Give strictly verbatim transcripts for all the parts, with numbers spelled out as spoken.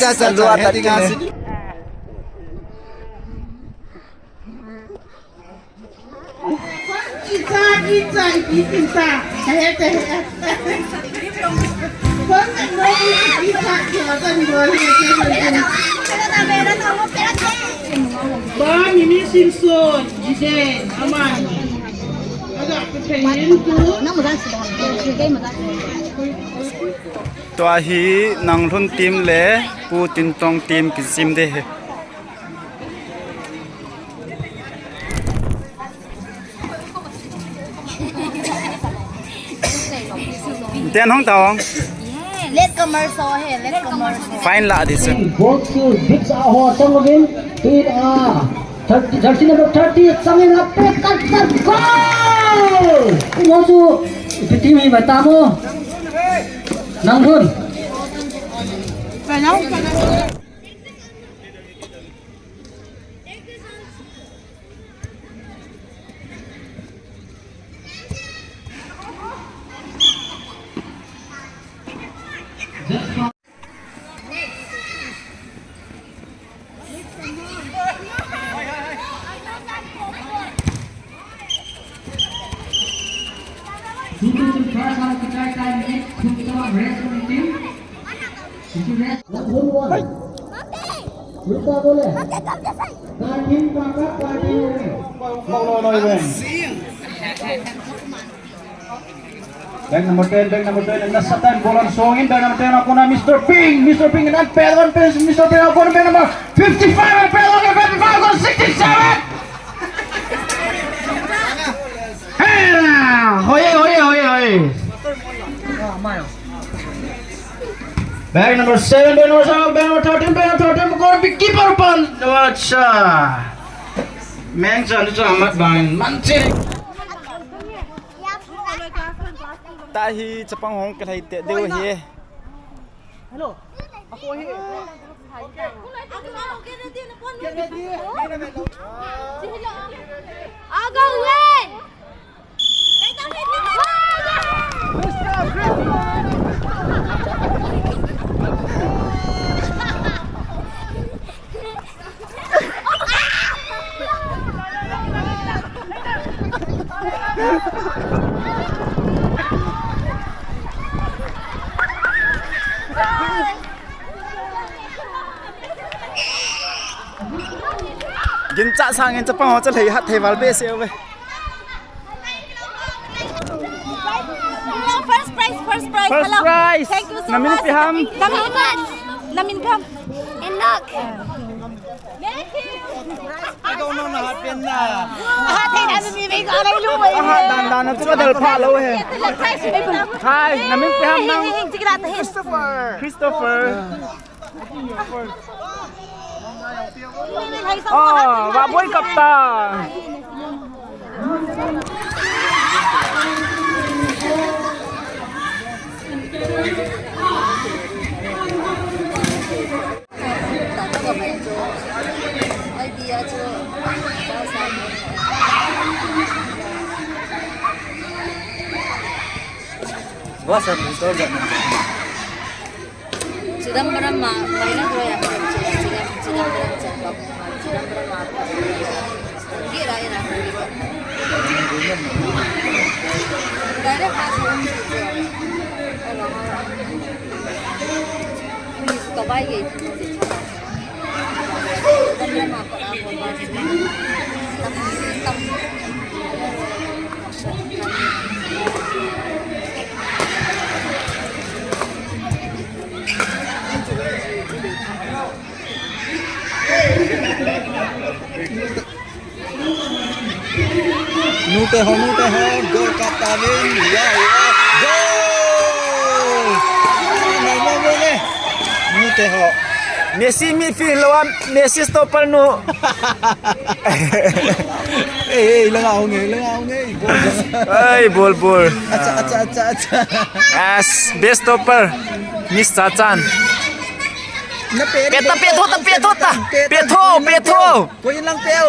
Cha, cha, cha, cha, cha, cha. Isa, isa, isa, isa. Ba, ni ni Simpson, Jiden, Aman. Aga, pepe yen tu. Tua hi Nanglhun team le Pu Tintong team kisim de he. Ten hong ta hong. Late comer so he, late comer so. Fine la di se. Both to big sa ho tong again. Pin a thirty, jersey number thirty, sang in a pick and goal. Mo su, iti mi bata mo. Nanglhun. Bag number ten, bag number ten, and that's the time, ball on song in, bag number ten, Akuna, Mister Ping, Mister Ping, and that bad one, Mister Ping, Akuna, bag number fifty-five, and bad one, fifty-five, got sixty-seven! Hey, hoye, hoye, hoye, hoye. Bag number seven, bag number seven, bag number thirteen, bag number thirteen, got to be keeper pan. Acha. Meng chan chu amat bang, man chin. Tahi chapang hong kalhai te deu hi. Hello. Ako hi. Get ready. Aga wen. Gincha sangin chapang ho chalhei hat thei val behseh uve. Hello, first prize, first prize. First prize. Hello. Thank you so much. Na min ipi ham? Na min ipi ham? Na min ipi ham? Enoch. Thank you. Aha, thei na mi mei ko alai lu mai. Aha, dan dan na chu ka dal pha lou he. Hi, na min ipi ham nang? Christopher. Christopher. Oh, Vahboi kap ta. Chidambaram ma, maina doya, Chidam-, Chidambaram ma, Chidambaram ma, gira ira. Direct ha, Chidam-, Chidam-, Nute ho, nute ho, goal kap ta vin, ya, ya, goal! Nai mo mo ne, nute ho. Messi midfield lou a, Messi stopper nu. Ei, ei, langa hung e, langa hung e, ball. Ai, ball, ball. Acha, acha, acha, acha. Yes, best stopper. Miss Chachan. Na pe, pe ta, pe tho ta, pe tho ta. Pe tho, pe tho. Koi lang peo.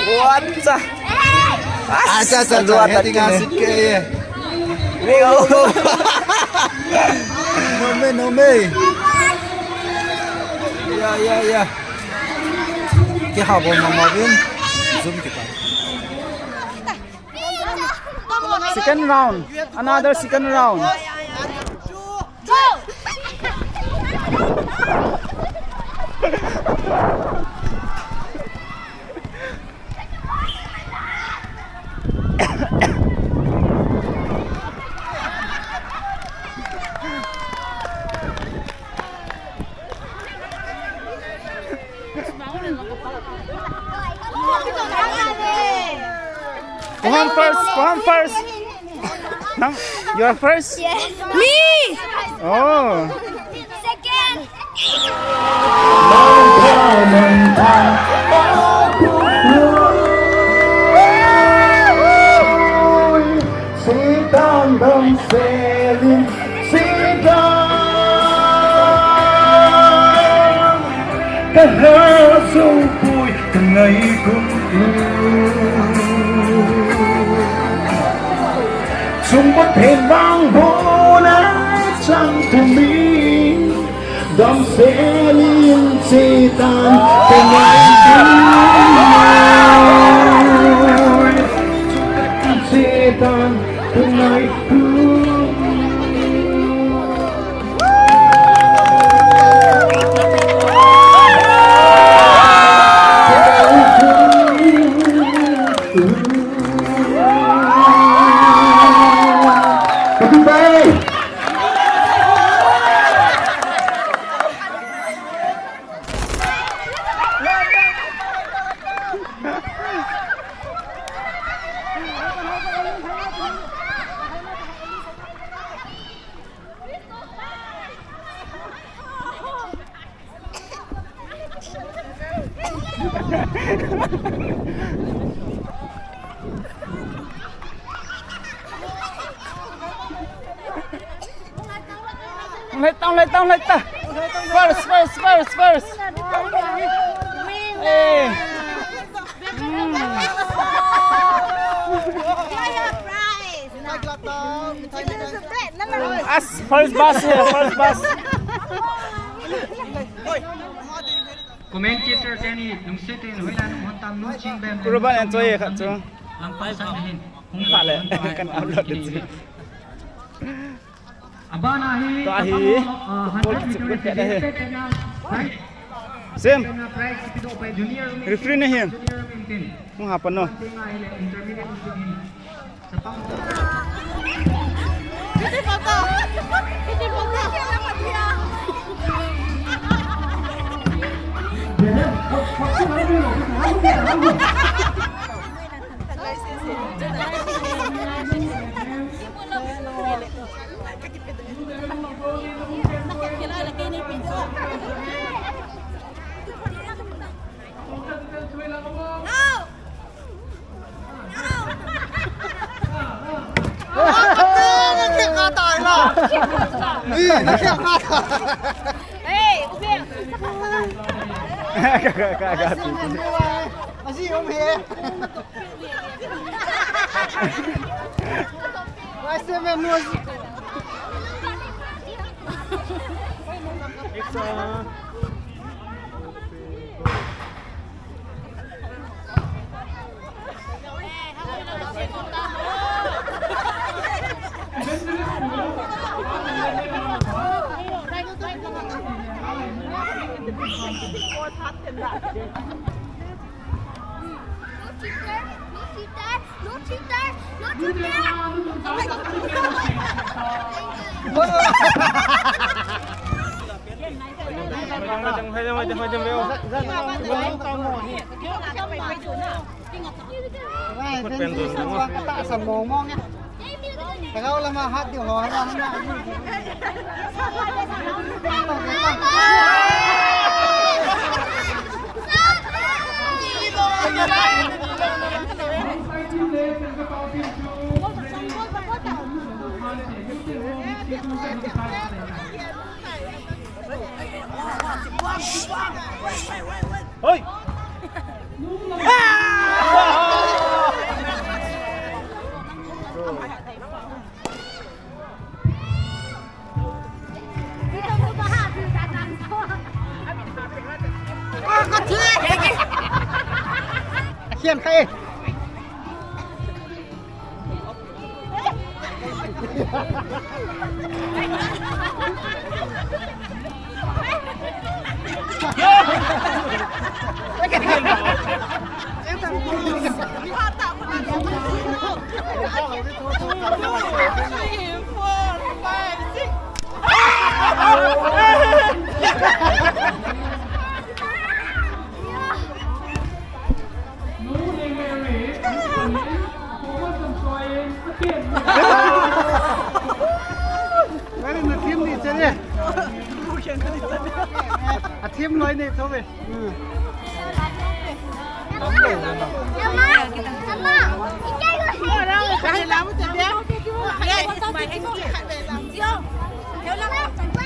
What the? Acha, acha, acha, heading assist ke ye. No me, no me. Ya, ya, ya. Kihahbol mama vin. Zoom kita. Second round. Another second round. Kuham first, kuham first. Nang, you are first? Yes. Me! Oh. Second. Sitang dang selin, sitang. Ka ha zo pui, ka ngai kum u. Sung bot hen bang bona chang to mi. Dam selin sitang, ka ngai kum u. Sitang, ka ngai kum u. Leta, leta, leta. First, first, first, first. Hey. As first bus here, first bus. Commentator teni lungset in hoilan hon tam nu ching bem. Ruban enjoy khat chu. Lampai sang hin. Hung pha le kan upload de. Abana hi, tua hi, ah, football kichep got khat ahi. Sim. Referee nahi. Hung hapan no. Hey, Ubeng. Ka, ka, ka, ka. Asi, um, he. Hoi! Yan khai. Three, four, five, six. Very nice, team ni chale. A team loi ni thove.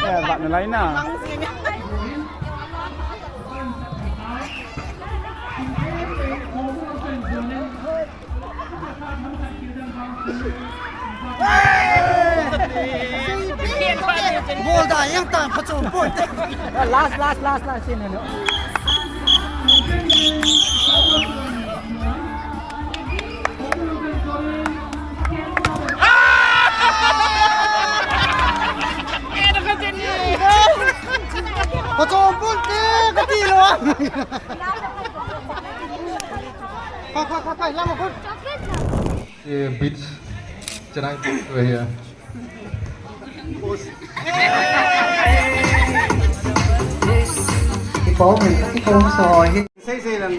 Eh, bat na lai na. Bol da yang tan pha chom poi. Last, last, last, last scene, no. Pha chom poi te ka ti lo. Khai, khai, khai, khai, lama khun. Eh, beach, Chennai beach over here. Ipo min, ipo so hi. Sei sei lang,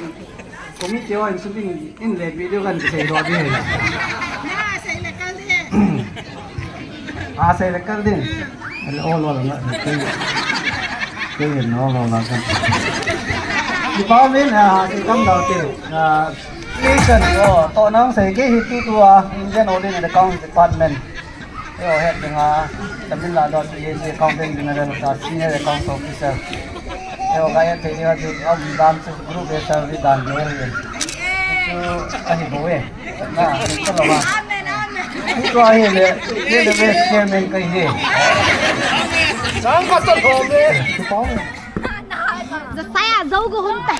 committee ho in shooting in le video kan sei lo di. Ya, sei le kal de. Ah, sei le kal din. All, all, all, all. Kei, kei, no, no, no. Ipo min, ah, sei kam dau te. Ah, Ethan, oh, to nang sei kei hi tu tu a, Indian Audit and Accounts Department. Yo, head ding a, Tamil Nadu P A G Accountant General, ta Senior Accounts Officer. Yo, kaya te dia tu, um, dan tu group e service dan dia ni. Tu ahi bo e. Na, ni tu lo ma. Tu ahi le, ni le best chairman kai he. Sang ka to lo me. Jasaya, zo go hun ta.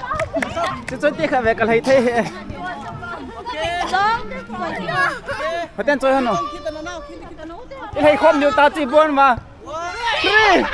Chu chu ti kha ve ka lhai thei he. Zo. Hoten choi hanu. I lhai khom diu ta chi bon ma. Three.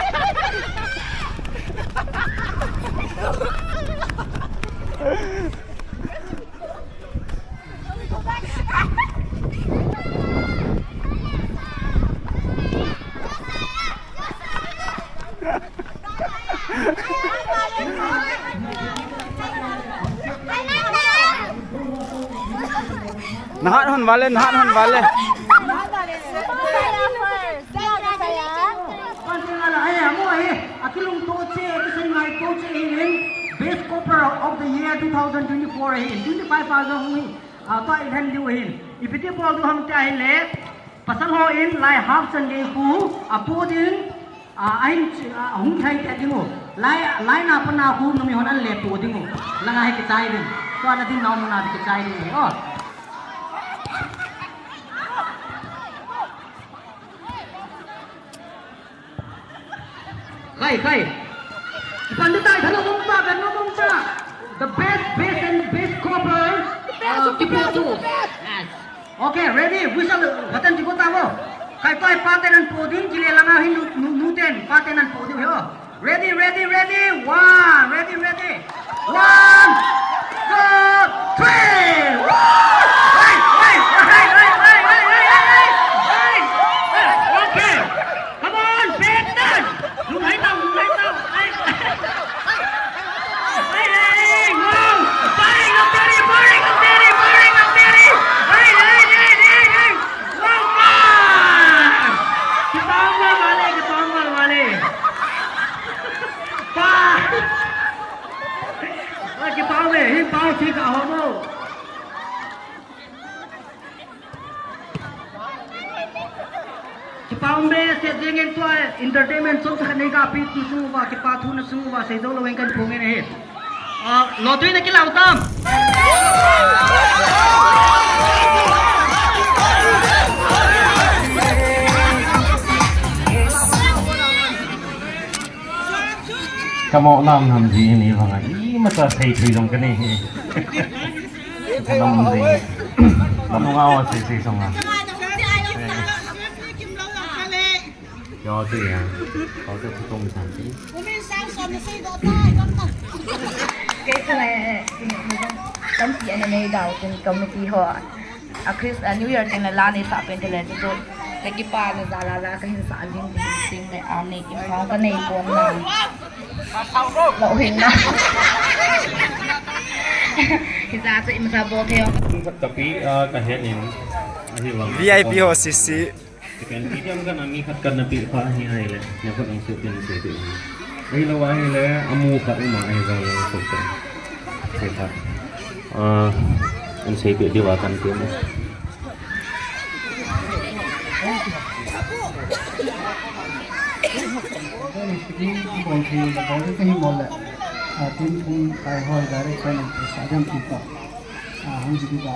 Nahat hon vale, nahat hon vale. Pasal ala, eh, amo, eh, akilung toche, akisei ngai toche, eh, best couple of the year two thousand twenty-four, eh, twenty-five thousand, eh, ah, to, eh, hen diu, eh, ipiti bol diu ham tia, eh, le, pasal ho in, lai half Sunday khu, apo ding, ah, ahin, ah, hung thai te ding u, lai, lai na pa na khu, numi hon an le po ding u, langa hi kichai ding, to ana ding na um na kichai ding, oh. Khai, khai. Ipan di tai, thalo mong ta, ben mong ta. The best, best and best couple. Uh, keep it up. Yes. Okay, ready? We shall, watan di ko tamo. Khai, khai, paten an po ding, kile langa hin nu, nu, nuten, paten an po ding, yo. Ready, ready, ready. One, ready, ready. One, two, three. Woo! Hey, hey, hey. Okay. Come on, Peter. Lunghai tau, lunghai tau. Hey. Hey, hey, hey, wow. Firing up, Terry, firing up, Terry, firing up, Terry. Hey, hey, hey, hey, hey. Wow, wow. Kita umar balik, kita umar balik. Pa. Lagi pau me, hin pau si ka homo. Kipa um be, set jeng in tua entertainment song sa khat nei ka pi tu sung uva, kipa thu na sung uva, sei do lo eng kan phung in ahi. Ah, lo tui na kilau tam. Kamo nam nam ji ni vang a, imacha sei thui jong ka nei hi. Nung ding. Nung awa si si song a. Yo, tu ya. Kau tu tu kong san si. Kei sa le, tampi ana nei dau tin committee ho. A Chris, a New Year tin la nei sa pen te le tu. Ka kipa na za la la ka hin sa ding ding le a nei kim ka nei pon na. Lo hin na. Hija chu imasa bol thei o. Khat kapi, ah, kahet in. Ahi vang. V I P ho sisi. Kan ti jam kan ami khat kan napi pha hi ahile. Nia khat ang su tin se tu. Ahilou ahile amu khat uma ahi vang lang su tu. Se khat. Ah, an se tu diu a kan tu. Bol thei le, bol thei mo le. Ah, tin pung kai hoi direction and sa jam ti pa. Ah, hung ji ba.